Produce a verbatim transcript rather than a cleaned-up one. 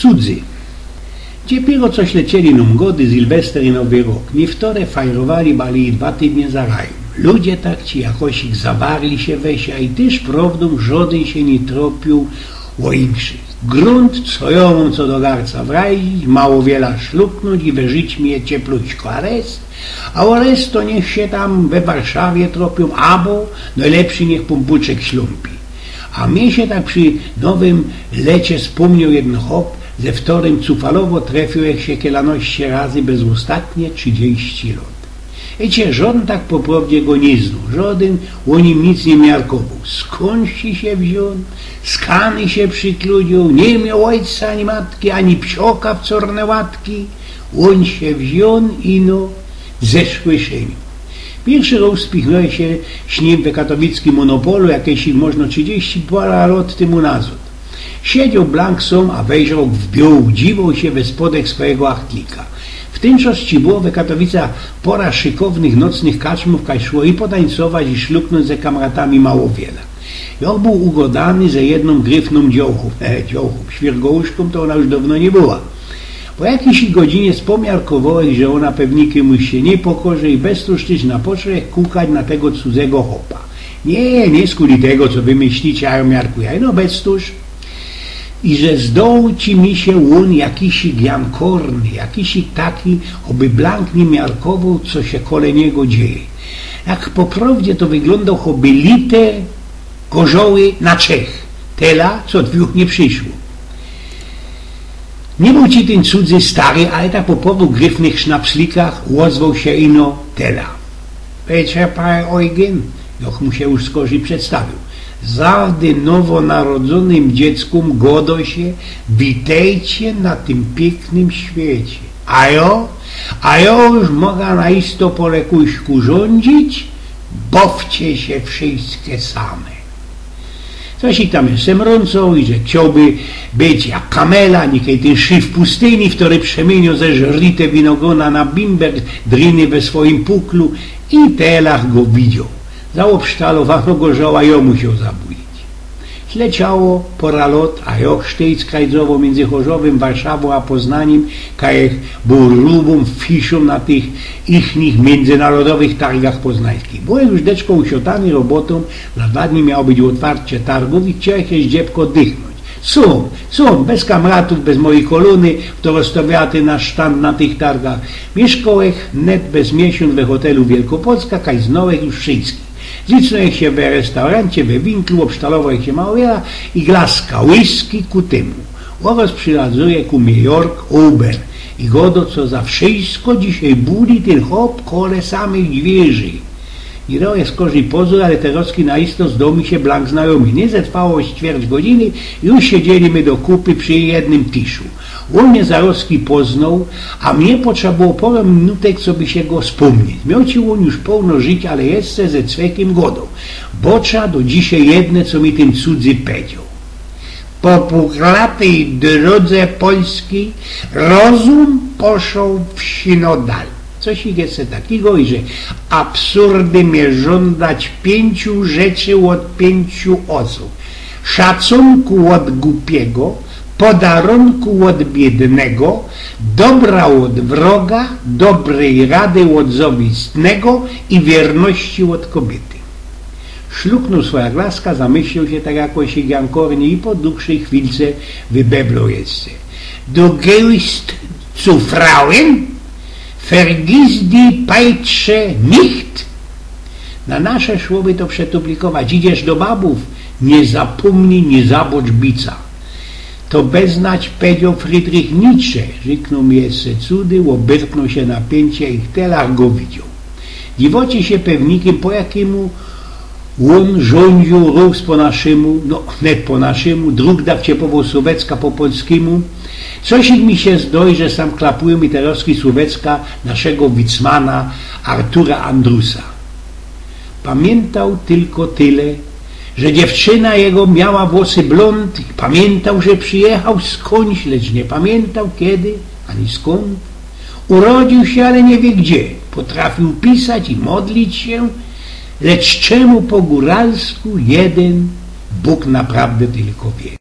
Cudzy. Dopiyro co śleceli nōm Gody, Sylwester i Nowy Rok. Niywtore fajrowali bali dwa tydnie za rajōm. Ludzie tak ci jakoś ich zawarli sie we sie, a i tyż prowdōm żodyn sie niy tropiōł ô inkszych. Grunt, co jo mōm co do garca wrajzić, mało wiela szluknōńć i wyżyć mi je ciepluśko, a reszta A ô reszta to niych sie tam we Warszawie tropiōm, abo nojlepszy niych Pōnpōczek ślumpi. A mie sie tak przi Nowym Lecie spōmnioł jedyn chop, ze wtorym cufalowo trefiołech sie kilanŏście razy bez ôstatnie trzidziści lŏt. Wiycie, żodyn tak po prowdzie go niy znōł, żodyn ô nim nic niy miarkowoł. Skōndś sie wziōn, skany sie przikludzioł, niy mioł ôjca ani matki, ani psioka w corne łatki. Ôn sie wziōn ino ze słyszyniŏ. Piyrszy rŏz spiknōłech sie z nim we katowickim Monopolu, jakeś możno trzidziści pora lŏt tymu nazŏd. Siedzioł blank sōm, a we wzrok wbiōł, dziwoł sie we spodek swojigo achtlika. W tym czasie było we Katowicach pora szykownych nocnych kaczmōw, kaj szło i potańcować, i szluknōńć ze kamratami mało wiela. Jŏch bōł ugŏdany ze jednōm gryfnōm dziołchōm, he, dziołchōm, świyrgołuszkōm to ôna już downo niy była. Po jakijś godzinie spomiarkowołech, że ôna pewnikiem już sie niy pokorzi, i bez to sztyś napoczōłech kukać na tego cudzego chopa. Niy, niy skuli tego, co wy myślicie, a jŏ miarkujã, no bez to. I że zdoł ci mi sie ôn jakiś jankorny, jakiś taki, ôby blank niy miarkowoł, co sie kole niego dzieje. Jak po prowdzie to wyglōndoł, ôby liter gorzoły na trzech. Tela, co dwōch niy prziszło. Niy bōł ci tyn cudzy stary, ale tak po paru gryfnych sznapslikach ôdzwoł sie ino tela. Wiycie, panie Eugyn, jŏch mu sie już skorzij przedstawioł. Zawdy nowonarodzōnym dzieckōm gŏdŏ sie: „Witejcie na tym piyknym świecie”. A jŏ? A jŏ już moga na isto po lekujszku rzōndzić? Bawcie sie wszyjske same. Coś ich tam jeszcze mrōncoł i że chciołby być jak kamela, nikej tyn szif pustyni, wtory przemiynioł ze żrite winogona na bimber driny we swojim puklu, i telach go widzioł. Za ôbsztalowanogo żoła jŏ musioł zabudzić. Zleciało pora lŏt, a jŏch sztyjc krajdowoł miyndzy Chorzowym, Warszawōm a Poznanim, kajech bōł rubōm fiszōm na tych ichnych miyndzynarodowych targach poznańskich. Byłech już deczko usiotany robotōm, za dwa dni miało być ôtwarcie targōw i chciołech sie zdziebko dychnōńć. Sōm, sōm, bez kamratōw, bez mojij kolōny, wtoro stawiała tyn nasz sztand na tych targach. Miyszkołech net bez miesiōnc we hotelu Wielkopolska, kaj znołech już wszyjskich. Zicnōłech sie we restaurancie, we winklu, ôbsztalowołech sie mało wiela i glaska whisky ku tymu. Ôrŏz przilazuje ku mie Jork Uber i gŏdŏ, co za wszyjsko dzisiej buli tyn chop kole samych dwiyrzi. Niy dołech skorzij pozōr, ale terŏzki na isto zdoł mi sie blank znajōmy. Niy zetrwało ćwierć godziny, już siedzieli my do kupy przi jednym tiszu. Ôn mie zarŏzki poznoł, a mie potrzeba było pora minutek, coby sie go spōmnieć. Mioł ci ôn już połno życiŏ, ale jeszcze ze cwekym gŏdŏ. Bocza do dzisiej jedne, co mi tyn cudzy pedzioł. Po puklatej drodze polskij rozum poszoł w sinodal. Coś ich jeszcze takigo, i że absurdym je żōndać piyńciu rzeczy ôd piyńciu ôsōb. Szacunku ôd gupiego, podarōnku ôd biydnego, dobra ôd wroga, dobryj rady ôd zŏwistnego i wierności ôd kobiyty. Szluknōł swoja glaska, zamyśloł sie tak jakoś jankornie i po długszyj chwilce wybeblŏł jeszcze: „Du gehst zu Frauen? Vergiss die Peitsche nicht?” Na nasze szłoby to przetuplikować: „Idziesz do babōw? Niy zapōmnij, niy zabocz bica”. To beznać pedzioł Friedrich Nietzsche, rzyknōł mi jeszcze cudy, ôbyrtnōł sie na piyńcie i telach go widzioł. Dziwŏcie sie pewnikym, po jakimu ôn rzōndziył rōz po naszymu, no, net po naszymu, drōg dawcie powoł Słowecka po polskimu. Coś ich mi sie zdŏ, że sam klapuje mi terŏzki Słowecka naszego wicmana Artura Andrusa. Pamiyntŏł tylko tyle, że dziewczyna jego miała włosy blōnd, i pamiyntŏł, że przijechał skōndś, lecz niy pamiyntŏł kiedy ani skōnd. Urodził sie, ale niy wiy gdzie. Potrafiōł pisać i modlić sie, lecz czymu po gōralsku, jedyn Bōg naprawdy tylko wiy.